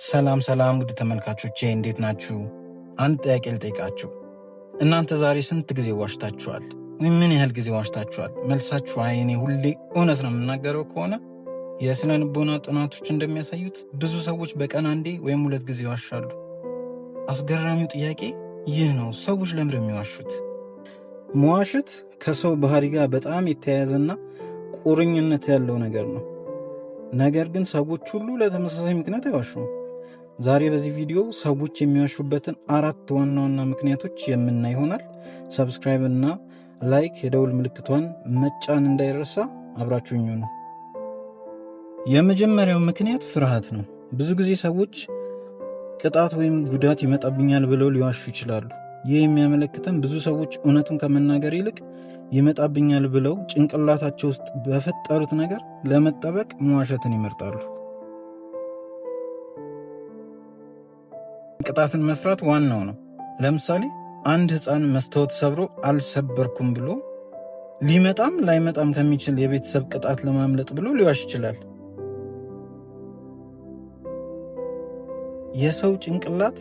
ሰላም ሰላም፣ ውድ ተመልካቾቼ እንዴት ናችሁ? አንድ ጥያቄ ልጠይቃችሁ። እናንተ ዛሬ ስንት ጊዜ ዋሽታችኋል? ወይም ምን ያህል ጊዜ ዋሽታችኋል? መልሳችሁ አይ እኔ ሁሌ እውነት ነው የምናገረው ከሆነ፣ የስነ ልቦና ጥናቶች እንደሚያሳዩት ብዙ ሰዎች በቀን አንዴ ወይም ሁለት ጊዜ ይዋሻሉ። አስገራሚው ጥያቄ ይህ ነው፣ ሰዎች ለምንድን ነው የሚዋሹት? መዋሸት ከሰው ባህሪ ጋር በጣም የተያያዘና ቁርኝነት ያለው ነገር ነው። ነገር ግን ሰዎች ሁሉ ለተመሳሳይ ምክንያት አይዋሹም። ዛሬ በዚህ ቪዲዮ ሰዎች የሚዋሹበትን አራት ዋና ዋና ምክንያቶች የምናይ ይሆናል። Subscribe እና like፣ የደውል ምልክቷን መጫን እንዳይረሳ። አብራችሁኝ ሁኑ። የመጀመሪያው ምክንያት ፍርሃት ነው። ብዙ ጊዜ ሰዎች ቅጣት ወይም ጉዳት ይመጣብኛል ብለው ሊዋሹ ይችላሉ። ይህ የሚያመለክተን ብዙ ሰዎች እውነቱን ከመናገር ይልቅ ይመጣብኛል ብለው ጭንቅላታቸው ውስጥ በፈጠሩት ነገር ለመጠበቅ መዋሸትን ይመርጣሉ። ቅጣትን መፍራት ዋናው ነው። ለምሳሌ አንድ ሕፃን መስታወት ሰብሮ አልሰበርኩም ብሎ ሊመጣም ላይመጣም ከሚችል የቤተሰብ ቅጣት ለማምለጥ ብሎ ሊዋሽ ይችላል። የሰው ጭንቅላት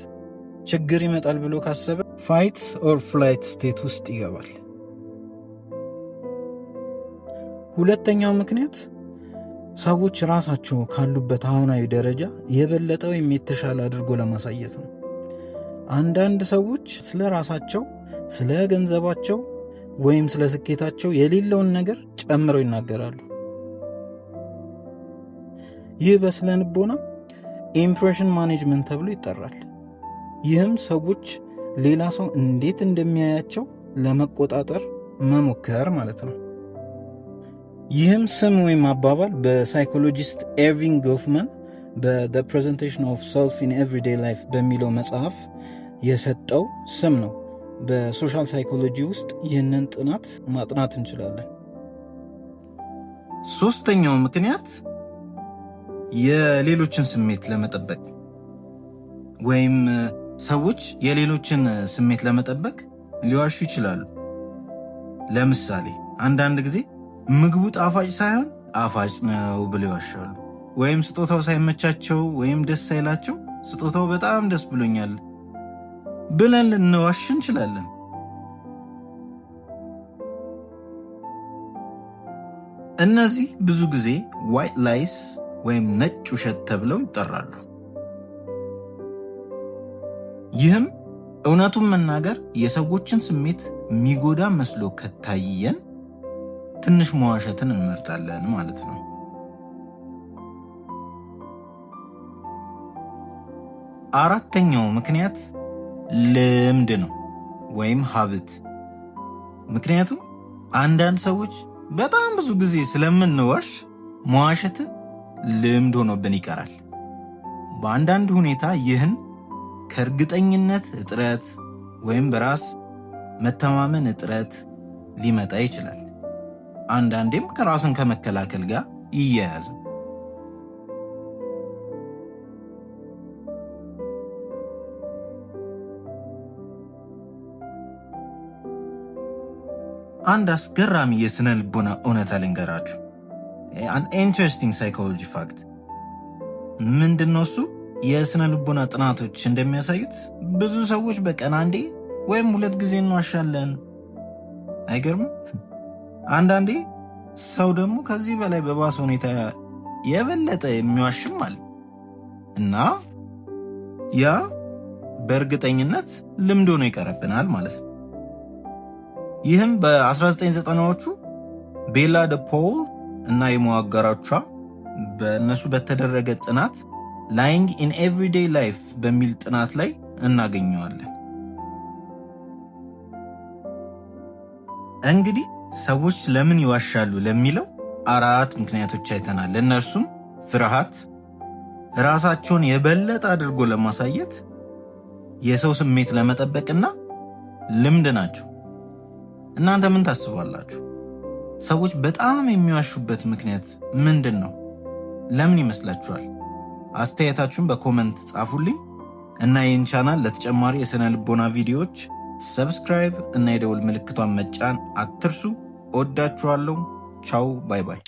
ችግር ይመጣል ብሎ ካሰበ fight or flight state ውስጥ ይገባል። ሁለተኛው ምክንያት ሰዎች ራሳቸው ካሉበት አሁናዊ ደረጃ የበለጠ ወይም የተሻለ አድርጎ ለማሳየት ነው። አንዳንድ ሰዎች ስለ ራሳቸው፣ ስለ ገንዘባቸው ወይም ስለ ስኬታቸው የሌለውን ነገር ጨምረው ይናገራሉ። ይህ በስነ ልቦና impression management ተብሎ ይጠራል። ይህም ሰዎች ሌላ ሰው እንዴት እንደሚያያቸው ለመቆጣጠር መሞከር ማለት ነው። ይህም ስም ወይም አባባል በ psychologist Erving Goffman በ The Presentation of Self in Everyday Life በሚለው መጽሐፍ የሰጠው ስም ነው። በ social psychology ውስጥ ይህንን ጥናት ማጥናት እንችላለን። ሶስተኛው ምክንያት የሌሎችን ስሜት ለመጠበቅ ወይም ሰዎች የሌሎችን ስሜት ለመጠበቅ ሊዋሹ ይችላሉ። ለምሳሌ አንዳንድ ጊዜ ምግቡ ጣፋጭ ሳይሆን ጣፋጭ ነው ብለው ይዋሻሉ። ወይም ስጦታው ሳይመቻቸው ወይም ደስ ሳይላቸው ስጦታው በጣም ደስ ብሎኛል ብለን ልንዋሽ እንችላለን። እነዚህ ብዙ ጊዜ white lies ወይም ነጭ ውሸት ተብለው ይጠራሉ። ይህም እውነቱን መናገር የሰዎችን ስሜት የሚጎዳ መስሎ ከታየን ትንሽ መዋሸትን እንመርጣለን ማለት ነው። አራተኛው ምክንያት ልምድ ነው ወይም habit። ምክንያቱም አንዳንድ ሰዎች በጣም ብዙ ጊዜ ስለምንዋሽ መዋሸት ልምድ ሆኖብን ይቀራል። በአንዳንድ ሁኔታ ይህን ከእርግጠኝነት እጥረት ወይም በራስ መተማመን እጥረት ሊመጣ ይችላል። አንዳንዴም ከራስን ከመከላከል ጋር ይያያዛል። አንድ አስገራሚ የስነ ልቦና እውነታ ልንገራችሁ። An interesting psychology fact ምንድን ነው እሱ? የስነ ልቦና ጥናቶች እንደሚያሳዩት ብዙ ሰዎች በቀን አንዴ ወይም ሁለት ጊዜ እንዋሻለን። አይገርምም? አንዳንዴ ሰው ደግሞ ከዚህ በላይ በባሰ ሁኔታ የበለጠ የሚዋሽም አለ እና ያ በእርግጠኝነት ልምድ ሆኖ ይቀርብናል ማለት ነው። ይህም በ1990ዎቹ ቤላ ደ ፖል እና የሙያ አጋሮቿ በእነሱ በተደረገ ጥናት Lying in Everyday Life በሚል ጥናት ላይ እናገኘዋለን። እንግዲህ ሰዎች ለምን ይዋሻሉ ለሚለው አራት ምክንያቶች አይተናል። እነርሱም ፍርሃት፣ ራሳቸውን የበለጠ አድርጎ ለማሳየት፣ የሰው ስሜት ለመጠበቅና ልምድ ናቸው። እናንተ ምን ታስባላችሁ? ሰዎች በጣም የሚዋሹበት ምክንያት ምንድን ነው? ለምን ይመስላችኋል? አስተያየታችሁን በ comment ጻፉልኝ እና ይህን ቻናል ለተጨማሪ የስነ ልቦና ቪዲዮዎች subscribe እና የደወል ምልክቷን መጫን አትርሱ። እወዳችኋለሁ። ቻው፣ bye bye።